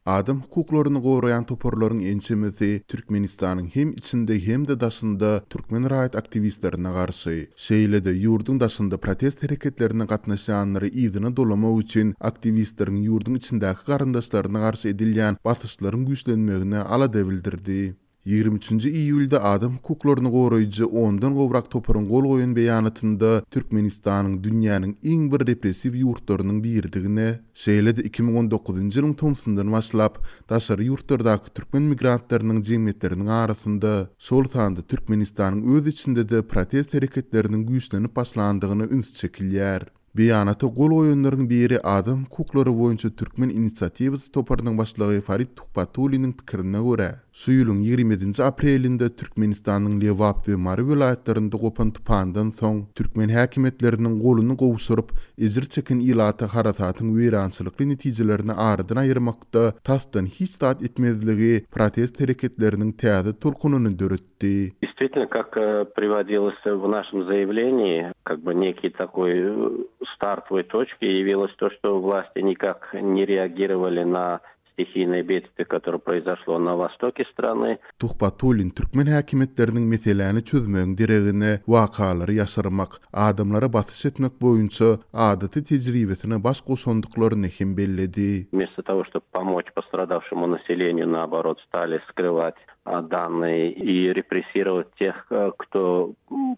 Adam hukuklaryny goraýan toparlaryň ençemesi Türkmenistanyň hem içinde hem-de daşynda türkmen raýat aktiwistlerine garşy, şeýle-de ýurduň daşynda protest hereketlerine gatnaşýanlary yzyna dolamak üçin aktiwistleriň ýurduň içindäki garyndaşlaryna garşy edilýän basyşlaryň güýçlenmegine alada bildirdi. 23-nji iýulda adam hukuklaryny goraýjy ondan gowrak toparyň gol goýan beýanatynda Türkmenistanyň dünýäniň iň bir repressiw ýurtlarynyň biridigine, şeýle-de 2019-njy ýylyň tomsundan başlap daşary ýurtlardaky türkmen migrantlarynyň jemgyýetleriniň arasynda, şol sanda Türkmenistanyň öz içinde-de protest hereketleriniň güýçlenip başlandygyna üns çekilýär. Beýanata gol goýanlaryň biri Adam hukuklary boýunça Türkmen inisiatiwasy toparynyň başlygy Farid Tuhbatulliniň pikirine görä, şu ýylyň 27-nji aprelinde Türkmenistanyň Lebap we Mary welaýatlarynda gopan tupandan soň, türkmen häkimiýetleriniň goluny gowşuryp, ejir çeken ilata harasatyň weýrançylykly netijelerini aradan aýyrmakda tasdan hiç zat etmezligi protest hereketleriniň täze tolkunyny döretdi. Действительно, как э, приводилось в нашем заявлении, как бы некий такой э, стартовой точкой явилось то, что власти никак не реагировали на стихийное бедствие, которое произошло на востоке страны. Tuhbatullin türkmen häkimiýetleriniň meseläni çözmegiň deregine wakalary ýaşyrmak, adamlara basyş etmek boýunça adaty tejribesine baş goşandyklaryny hem belledi. Вместо того, чтобы помочь пострадавшему населению, наоборот, стали скрывать данные и репрессировать тех, э, кто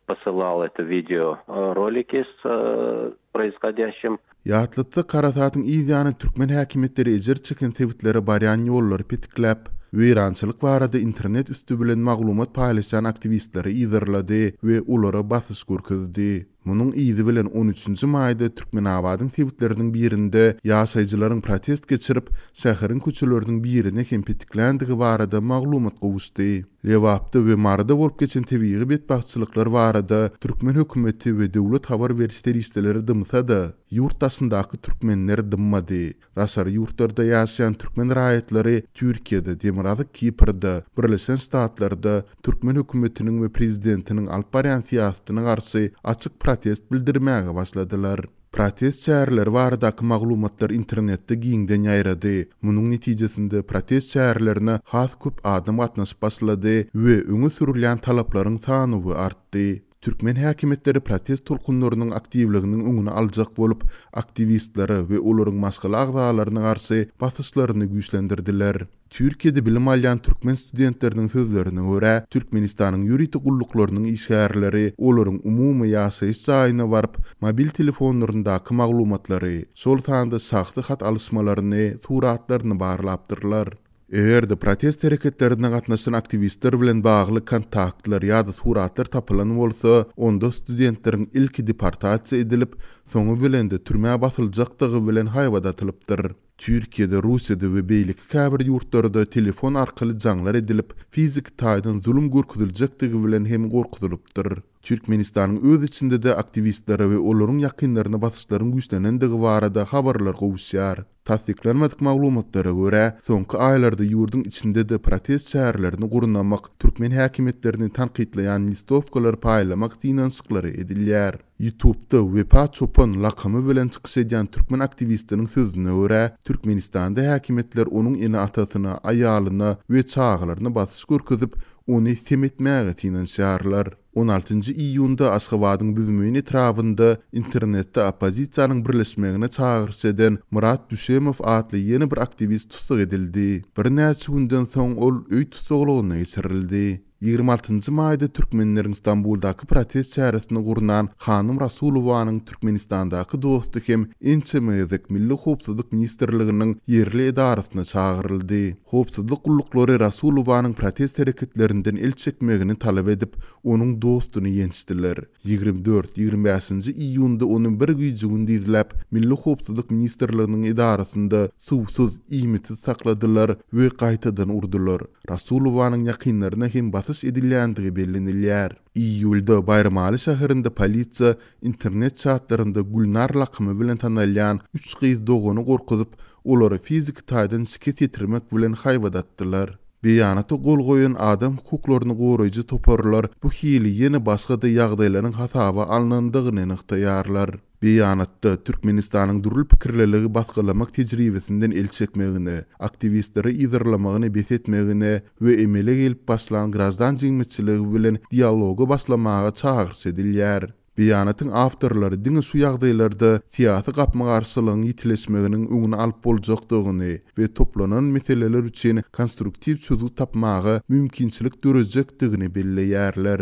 посылал это видеоролики с э, происходящим. Ýatlatsak, harasatyň yz ýany türkmen häkimiýetleri ejir çeken sebitlere barýan ýollary petikläp, weýrançylyk barada internet üsti bilen maglumat paýlaşýan aktiwistleri yzarlady we olara basyş görkezdi. Munuň yzy bilen on üçünji maýda Türkmenabadyň sebitleriniň birinde ýaşaýjylaryň protest geçirip, şäheriň köçeleriniň birini hem petikländigi barada maglumat gowuşdy. Lebapda we Maryda bolup geçen tebigy betbagtçylyklar barada türkmen hökümeti we döwlet habar beriş serişdeleri dymsa-da, ýurt daşyndaky türkmenler dymmady. Daşary ýurtlarda ýaşaýan türkmen raýatlary Türkiýede, Demirgazyk Kiprde, Birleşen Ştatlarda türkmen hökümetiniň we prezidentiniň alyp barýan syýasatyna garşy açyk protest bildirmäge başladylar. Protest çäreleri baradaky maglumatlar internetde giňden ýaýrady. Munuň netijesinde protest çärelerine has köp adam gatnaşyp başlady we öňe sürülýän talaplaryň sanawy artdy. Türkmen häkimiýetleri protest tolkunlarynyň aktiwliginiň öňüni aljak bolup, aktiwistlere we olaryň maşgala agzalaryna garşy basyşlaryny güýçlendirdiler. Türkiýede bilim alýan türkmen studentleriniň sözlerine görä, Türkmenistanyň ýörite gulluklarynyň işgärleri olaryň umumy ýaşaýyş jaýyna baryp, mobil telefonlaryndaky maglumatlary, şol sanda şahsy hat alyşmalaryny, suratlaryny barlapdyrlar. Eger-de protest hereketlerine gatnaşan aktiwistler bilen bagly kontaktlar ýa-da suratlar tapylan bolsa, onda studentleriň ilki deportasiýa edilip, soňy bilen-de türmä basyljakdygy bilen haýbat atylypdyr. Türkiýede, Russiýada we beýleki käbir ýurtlarda telefon arkaly jaňlar edilip, fiziki taýdan zulum görkeziljekdigi bilen hem gorkuzylypdyr. Türkmenistanyň öz içinde-de aktiwistlere we olaryň ýakynlaryna basyşlaryň güýçlenendigi barada habarlar gowuşýar. Tassyklanmadyk maglumatlara görä, soňky aýlarda ýurduň içinde-de protest çärelerini gurnamak, türkmen häkimiýetlerini tankytlaýan listowkalary paýlamak synanyşyklary edilýär. Ýutubda Wepa Çopan lakamy bilen çykyş edýän türkmen aktiwistiniň sözüne görä, Türkmenistanda häkimiýetler onuň ene-atasyna, aýalyna we çagalaryna basyş görkezip, ony sem etmäge synanyşýarlar. On altynjy iýunda Aşgabadyň Büzmeýin etrabynda internetde oppozisiýanyň birleşmegine çagyryş eden Myrat Düşemow atly ýene bir aktiwist tussag edildi. Birnäçe günden soň ol öý tussaglygyna geçirildi. 26-njy maýda türkmenleriň Stambuldaky protest çäresini gurnan Hanym Rasulowanyň Türkmenistandaky dosty hem ençeme gezek Milli howpsuzlyk ministrliginiň ýerli edarasyna çagyryldy. Howpsuzlyk gulluklary Rasulowanyň protest hereketlerinden el çekmegini talap edip, onuň dostuny ýençdiler. 24, 25-nji iýunda ony bir gije-gündizläp Milli howpsuzlyk ministrliginiň edarasynda suwsuz, iýmitsiz sakladylar we gaýtadan urdular. Rasulowanyň ýakynlaryna hem basyş edilýändigi bellenilýär. Iýulda Baýramaly şäherinde polisiýa internet çatlarynda Gülnar lakamy bilen tanalýan üç gyz dogany gorkuzyp, olara fiziki taýdan şikes ýetirmek bilen haýbat atdylar. Beýanata gol goýan adam hukuklaryny goraýjy toparlar bu hili ýene başga-da ýagdaýlaryň hasaba alnandygyny nygtaýarlar. Beýanatda Türkmenistanyň dürli pikirliligi basgylamak tejribesinden el çekmegine, aktiwistleri yzarlamagyny bes etmegine we emele gelip başlan graždan jemgyýetçiligi bilen dialoga başlamaga çagyryş edilýär. Beýanatyň awtorlary diňe şu ýagdaýlarda syýasy gapma-garşylygyň ýitileşmeginiň öňüni alyp boljakdygyny we toplanan meseleler üçin konstruktiw çözgüt tapmaga mümkinçilik dörejekdigini belleýärler.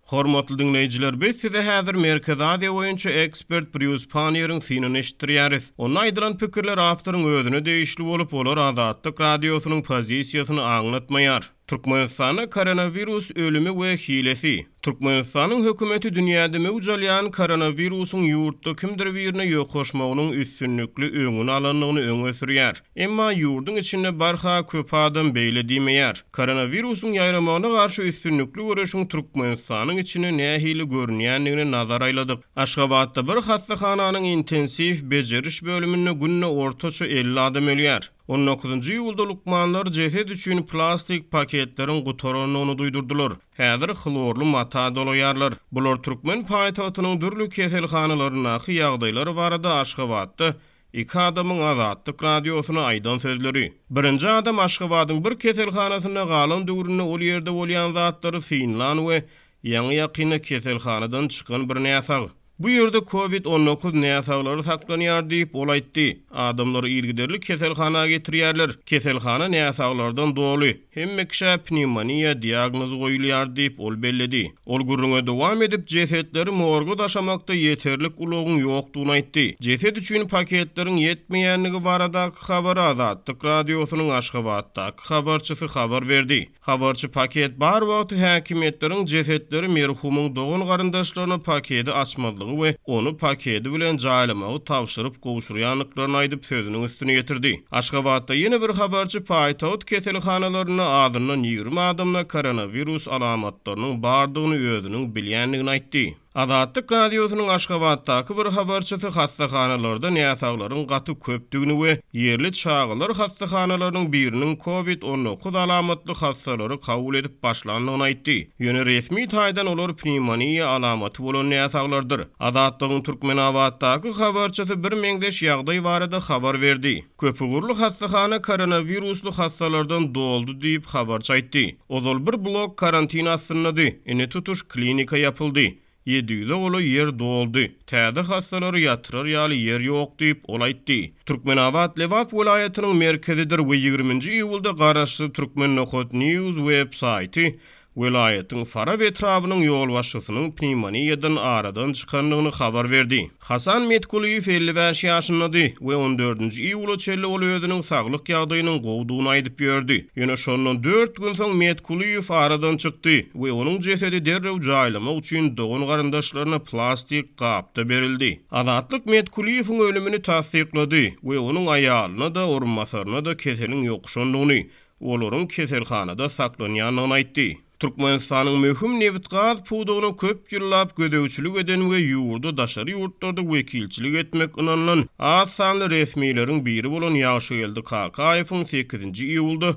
Hormatly diňleýjiler, biz size häzir Merkezi Aziýa boýunça ekspert Brýus Panniýeriň synyny eşitdirýäris. Onda aýdylan pikirler awtoryň özüne degişli bolup, olar Azatlyk Radiosynyň pozisiýasyny aňlatmaýar. Türkmenistanda koronawirus ölümi we hilesi. Türkmenistanyň hökümeti dünýäde möwç alýan koronawirusyň ýurtda kimdir birine ýokaşmagynyň üstünlikli öňüni alandygyny öňe sürýär. Emma ýurduň içinde barha köp adam beýle diýmeýär. Koronawirusyň ýaýramagyna garşy üstünlikli göreşiň Türkmenistanyň içinde nähili görünýändigine nazar aýladyk. Aşgabatda bir hassahananyň intensiw bejeriş bölüminde günde ortaça 50 adam ölýär. On dokuzynjy iýulda lukmanlar jeset üçin plastik paketleriň gutarandygyny duýdurdylar. Häzir hlorly mata dolaýarlar. Bular türkmen paýtagtynyň dürli keselhanalaryndaky ýagdaýlar barada Aşgabatda Iki adamyň Azatlyk Radiosyna aýdan sözleri. Birinji adam Aşgabadyň bir keselhanasynda galan döwründe ol ýerde bolýan zatlary synlan we ýaňy-ýakynda keselhanadan çykan bir näsag. Bu ýerde Covid 19 näsaglary saklanýar diýip, ol aýtdy. Adamlary yzygiderli keselhana getirýärler. Keselhana näsaglardan doly. Hemme kişä pnewmoniýa diagnozy goýulýar diýip, ol belledi. Ol gürrüňe dowam edip, jesetleri morga daşamakda ýeterlik ulagyň ýokdugyny aýtdy. Jeset üçin paketleriň ýetmeýändigi baradaky habary Azatlyk Radiosynyň Aşgabatdaky habarçysy habar berdi. Habarçy paket bar wagty häkimiýetleriň jesetleri merhumyň dogan-garyndaşlaryna paketi açmazlygy we ony paketi bilen jaýlamagy tabşyryp gowşurýandyklaryny aýdyp, sözüniň üstüni ýetirdi. Aşgabatda ýene bir habarçy paýtagt keselhanalarynda azyndan 20 adamda koronawirus alamatlarynyň bardygyny özüniň bilýändigini aýtdy. Azatlyk Radiosynyň Aşgabatdaky bir habarçysy hassahanalarda näsaglaryň gaty köpdügini we ýerli çagalar hassahanalarynyň biriniň Covid 19 alamatly hassalary kabul edip başlandygyny aýtdy. Ýöne resmi taýdan olar pnewmoniýa alamaty bolan näsaglardyr. Azatlygyň Türkmenabatdaky habarçysy birmeňzeş ýagdaý barada habar berdi. Köpugurly hassahana koronawirusly hassalardan doldy diýip, habarçy aýtdy. Ozal bir blok karantin astyndady, indi tutuş klinika ýapyldy. 700-e golaý ýer doldy. Täze hassalary ýatyrar ýaly ýer ýok diýip, ol aýtdy. Türkmenabat Lebap welaýatynyň merkezidir we ýigriminji iýulda garaşsyz Turkmen nokat news web saýty welaýatyň Farap etrabynyň ýolbaşçysynyň pnewmoniýadan aradan çykandygyny habar berdi. Hasan Metkulyýew 55 ýaşyndady we on dördünji iýula çenli ol özüniň saglyk ýagdaýynyň gowudygyny aýdyp ýördi. Ýöne şondan dört gün soň Metkulyýew aradan çykdy we onuň jesedi derrew jaýlamak üçin dogan-garyndaşlaryna plastik gapda berildi. Azatlyk Metkulyýewiň ölümini tassyklady we onuň aýalyna-da, orunbasaryna-da keseliň ýokuşandygyny, olaryň keselhanada saklanýandygyny aýtdy. Türkmenistanyň möhüm nebit-gaz pudagyna köp ýyllap gözegçilik eden we ýurda daşary ýurtlarda wekilçilik etmek ynanylan az sanly resmileriň biri bolan Ýagşygeldi Kakaýewiň sekizinji iýulda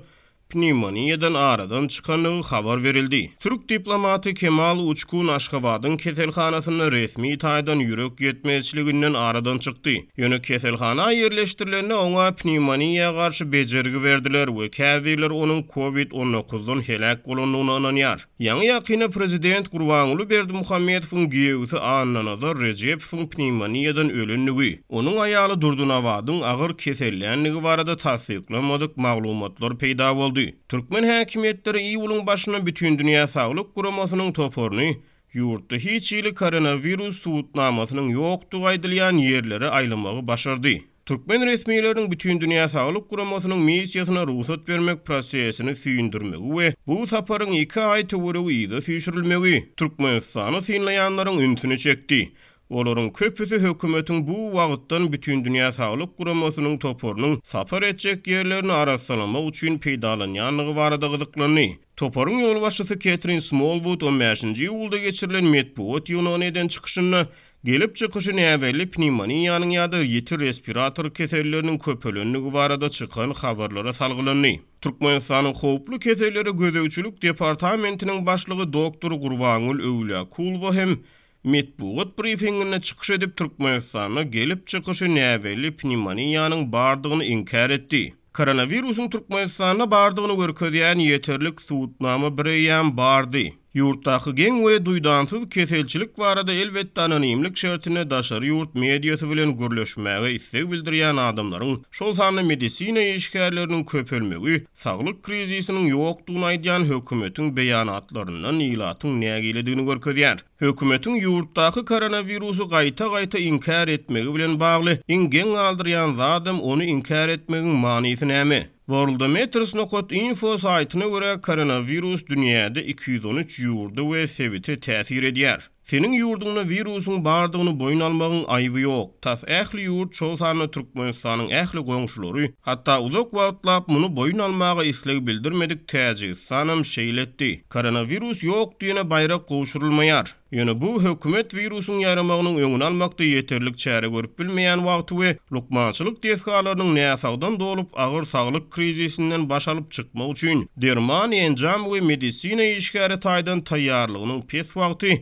pnewmoniýadan aradan çykandygy habar berildi. Türk diplomaty Kemal Uçkun Aşgabadyň keselhanasynda resmi taýdan ýürek ýetmezçiliginden aradan çykdy. Ýöne keselhana ýerleşdirilende oňa pnewmoniýa garşy bejergi berdiler we käbirleri onuň Covid 19-dan heläk bolandygyna ynanýar. Ýaňy-ýakynda prezident Gurbanguly Berdimuhamedowyň giýewisi Annanazar Rejepowyň pnewmoniýadan ölendigi, onuň aýaly Durdynabadyň agyr keselländigi barada tassyklanmadyk maglumatlar peýda boldy. Türkmen häkimiýetleri iýulyň başynda Bütindünýä Saglyk Guramasynyň toparyny Ýurtda hiç hili koronawirus subutnamasynyň ýokdugy aýdylýan ýerlere aýlamagy başardy. Türkmen resmileriniň Bütindünýä Saglyk Guramasynyň missiýasyna rugsat bermek prosesini süýndürmegi we bu saparyň iki aý töweregi yza süýşürilmegi Türkmenistany synlaýanlaryň ünsüni çekdi. Olaryň köpüsi hökümetiň bu wagtdan Bütindünýä Saglyk Guramasynyň toparynyň sapar etjek ýerlerini arassalamak üçin peýdalanýandygy barada gyzyklandy. Toparyň ýolbaşçysy Ketrin Smolwud on bäşinji iýulda geçirilen metbugat ýygnagyna eden çykyşynda, gelip çykyşy näbelli pnewmoniýanyň ýa-da ýiti respirator keselleriniň köpelendigi barada çykan habarlara salgylandy. Türkmenistanyň Howply kesellere gözegçilik departamentiniň başlygy doktor Gurbangül Öwlýakulowa hem. metbugat brifinginde çykyş edip, Türkmenistanda gelip çykyşy näbelli pnewmoniýanyň bardygyny inkär etdi. Koronawirusyň Türkmenistanda bardygyny görkezýän ýeterlik subutnama bireýýäm bardy. Ýurtdaky geň we duýdansyz keselçilik barada elbetde anonimlik şertinde daşary ýurt mediasy bilen gürleşmäge isleg bildirýän adamlaryň, şol sanda medisina işgärleriniň köpelmegi saglyk krizisiniň ýokdugyny aýdýan hökümetiň beýanatlaryndan ilatyň nägiledigini görkezýär. Hökümetiň ýurtdaky koronawirusy gaýta-gaýta inkär etmegi bilen bagly iň geň galdyrýan zadam ony inkär etmegiň manysy näme? Worldometers nokat info saýtyna görä, koronawirus dünýäde 213 ýurda we sebite täsir edýär. Seniň ýurduňda wirusyň bardygyny boýun almagyň aýby ýok. Tas ähli ýurt, şol sanda Türkmenistanyň ähli goňşulary, hatda uzak wagtlap muny boýun almaga isleg bildirmedik Täjigistanam şeýle etdi. Koronawirus ýok diýene baýrak gowşurylmaýar. Ýöne bu hökümet wirusyň ýaýramagynyň öňüni almakda ýeterlik çäre görüp bilmeýän wagty we lukmançylyk desgalarynyň näsagdan dolup, agyr saglyk krizisinden baş alyp çykmak üçin derman, enjam we medisina işgäri taýdan taýýarlygynyň pes wagty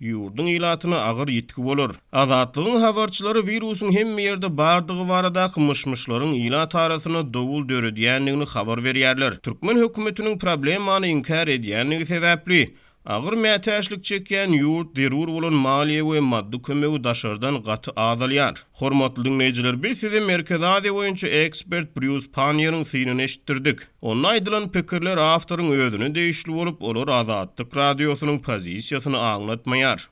ýurduň ilatyna agyr ýitgi bolar. Azatlygyň habarçylary wirusyň hemme ýerde bardygy baradaky myş-myşlaryň ilat arasynda dowul döredýändigini habar berýärler. Türkmen hökümetiniň problemany inkär edýändigi sebäpli, Agyr mätäçlik çekýän ýurt zerur bolan maliýe we maddy kömegi daşardan gaty az alýar. Hormatly diňleýjiler, biz size Merkezi Aziýa boýunça ekspert Brýus Panniýeriň synyny eşitdirdik. Onda aýdylan pikirler awtoryň özüne degişli bolup, olar Azatlyk Radiosynyň pozisiýasyny aňlatmaýar.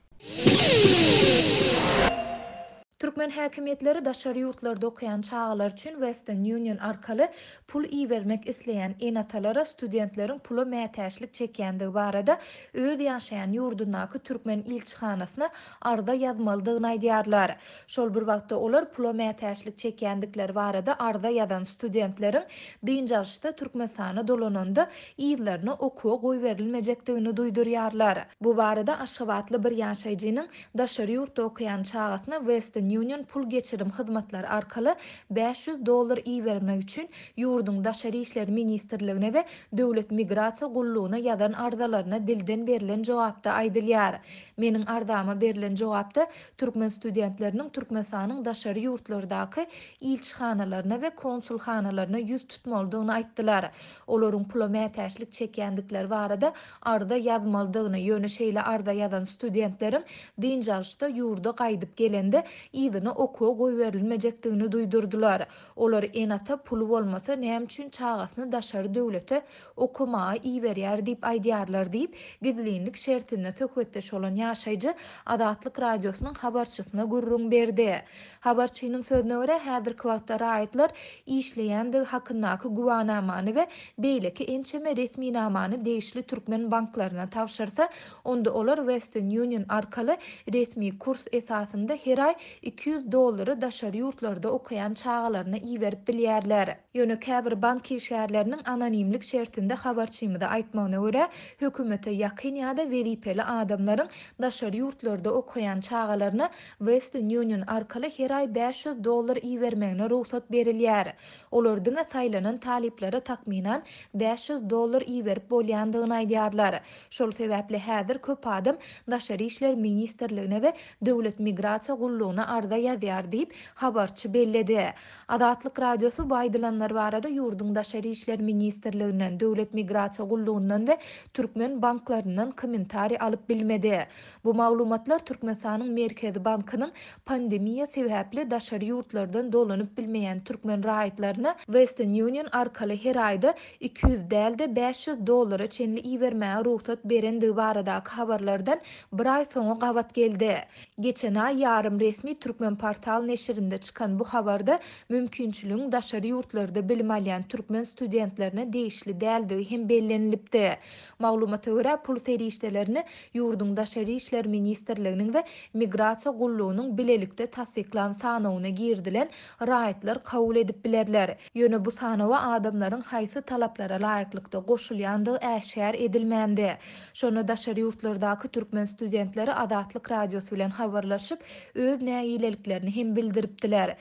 Türkmen häkimiýetleri daşary ýurtlarda okaýan çagalar üçin Western Union arkaly pul ibermek isleýän ene-atalara studentleriň pula mätäçlik çekýändigi barada öz ýaşaýan ýurdundaky türkmen ilçihanasyna arza ýazmalydygyny aýdýarlar. Şol bir wagtda olar pula mätäçlik çekýändikleri barada arza ýazan studentleriň dynç alyşda Türkmenistana dolananda yzlaryna okuwa goýberilmejekdigini duýdurýarlar. Bu barada aşgabatly bir ýaşaýjynyň Daşary ýurtda okaýan çagasyna Western Union pul geçirim hyzmatlary arkaly 500 dollar ibermek üçin ýurduň Daşary işler ministrligine we Döwlet migrasiýa gullugyna ýazan arzalaryna dilden berlen jogapda aýdylýar. Meniň arzama berlen jogapda türkmen studentleriniň Türkmenistanyň daşary ýurtlardaky ilçihanalaryna we konsulhanalaryna ýüz tutmalydygyny aýtdylar. Olaryň pula mätäçlik çekýändikleri barada arza ýazmalydygyny, ýöne şeýle arza ýazan studentleriň dynç alyşda ýurda gaýdyp gelende yzyna okuwa goýberilmejekdigini duýdurdylar. Olar ene-ata puly bolmasa näme üçin çagasyny daşary döwlete okamaga iberýär diýip aýdýarlar diýip, gizlinlik şertinde söhbetdeş bolan ýaşaýjy Azatlyk Radiosynyň habarçysyna gürrüň berdi. Habarçynyň sözüne görä, häzirki wagtda raýatlar işleýändigi hakyndaky güwanamany we beýleki ençeme resminamany degişli türkmen banklaryna tabşyrsa, onda olar Western Union arkaly resmi kurs esasynda her aý 200 dollary daşary ýurtlarda okaýan çagalaryna iberip bilýärler. Ýöne käbir bank işgärleriniň anonimlik şertinde habarçymyza aýtmagyna görä, hökümete ýakyn ýa-da wezipeli adamlaryň daşary ýurtlarda okaýan çagalaryna Western Union arkaly her aý 500 dollar ibermegine rugsat berilýär. Olar diňe saýlanan talyplara takmynan 500 dollar iberip bolýandygyny aýdýarlar. Şol sebäpli häzir köp adam Daşary işler ministrligine we Döwlet migrasiýa gullugyna arza ýazýar diýip, habarçy belledi. Azatlyk Radiosy bu aýdylanlar barada ýurduň Daşary işler ministrliginden, Döwlet migrasiýa gullugyndan we türkmen banklaryndan kommentariý alyp bilmedi. Bu maglumatlar Türkmenistanyň Merkezi bankynyň pandemiýa sebäpli daşary ýurtlardan dolanyp bilmeýän türkmen raýatlaryna Western Union arkaly her aýda 200 däl-de, 500 dollara çenli ibermäge rugsat berendigi baradaky habarlardan bir aý soňa gabat geldi. Geçen aý ýarym resmi Türkmenportal neşirinde çykan bu habarda mümkinçiligiň daşary ýurtlarda bilim alýan türkmen studentlerine degişli däldigi hem bellenilipdi. Maglumata görä, pul serişdelerini ýurduň Daşary işler ministrliginiň we Migrasiýa gullugynyň bilelikde tassyklan sanawyna girizilen raýatlar kabul edip bilerler. Ýöne bu sanawa adamlaryň haýsy talaplara laýyklykda goşulýandygy äşgär edilmändi. Şonda daşary ýurtlardaky türkmen studentleri Azatlyk Radiosy bilen habarlaşyp, öz nägileliklerini hem bildiripdiler.